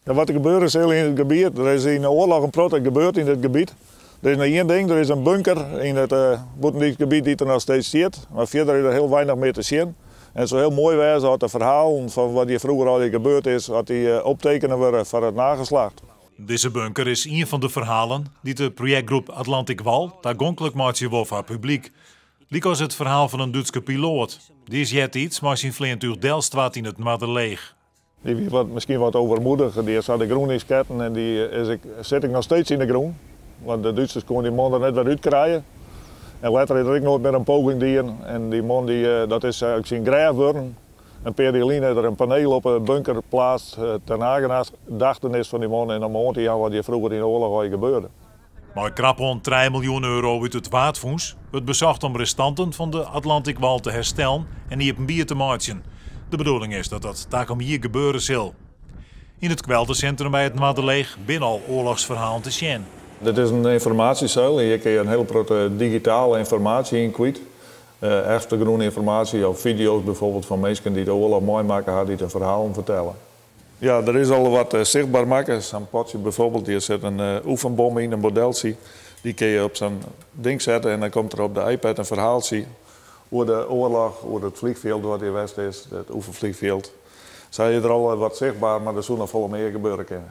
Ja, wat der gebeure sil yn it gebiet, der is yn de oarloch in protte gebeurd yn it gebiet. Der is noch ien ding, der is in bunker yn it bûtendyksgebiet dy't der noch steeds stiet, mar fierder is der hiel weinich mear te sjen. En it soe hiel moai wêze as de ferhalen fan wat hjir froeger allegear gebeurd is, as dy optekene wurde foar it nageslacht. Dizze bunker is ien fan de ferhalen dy't de projektgroep Atlantic Wall tagonklik meitsje wol foar publyk. Lykas it ferhaal fan in Dútske piloat. Dy is eartiids mei syn fleantúch delstoart yn it Noarderleech. Dy wie wat, miskien wat overmoedig. Dy is sa de grûn yn sketten en dy is ek, sit ek noch steeds yn de grûn. Want de Dútsers koene dy man der net wer út krije. En letter is der ek noait mear in poging dien. En dy man, dy, dat is ek syn grêf wurden. In pear jier lyn is der in paneel op de bunker pleatst ter nagedachtenis fan dy man en om oan te jaan wat hjir froeger yn de oarloch allegear gebeurde. Mei krapoan trije miljoen euro út it Waadfûns wurdt besocht om restanten fan de Atlantic Wall te herstellen en iepenbier te meitsjen. De bedoeling is dat dat takom jier gebeure sil. Yn it kweldersintrum by it Noarderleech binne al oarlochsferhalen te sjen. Dit is in ynformaasjeseal en hjir kinne je in hiele protte digitale ynformaasje yn kwyt. Eftergrûnynformaasje of fideo's bijvoorbeeld fan minsken dy't de oarloch meimakke ha, dy't in ferhalen fertelle. Ja, der is al wat sichtber makke. Sa'n potsje bijvoorbeeld, hjir sit in oefenbom yn, in modeltsje. Dy kinne je op sa'n ding sette en dan komt der op de iPad in ferhaaltsje oer de oarloch, oer it vliegveld wat hjir west is, it oefenvliegveld. Sa is der al wat sichtber, mar der soe noch folle mear gebeure kinne.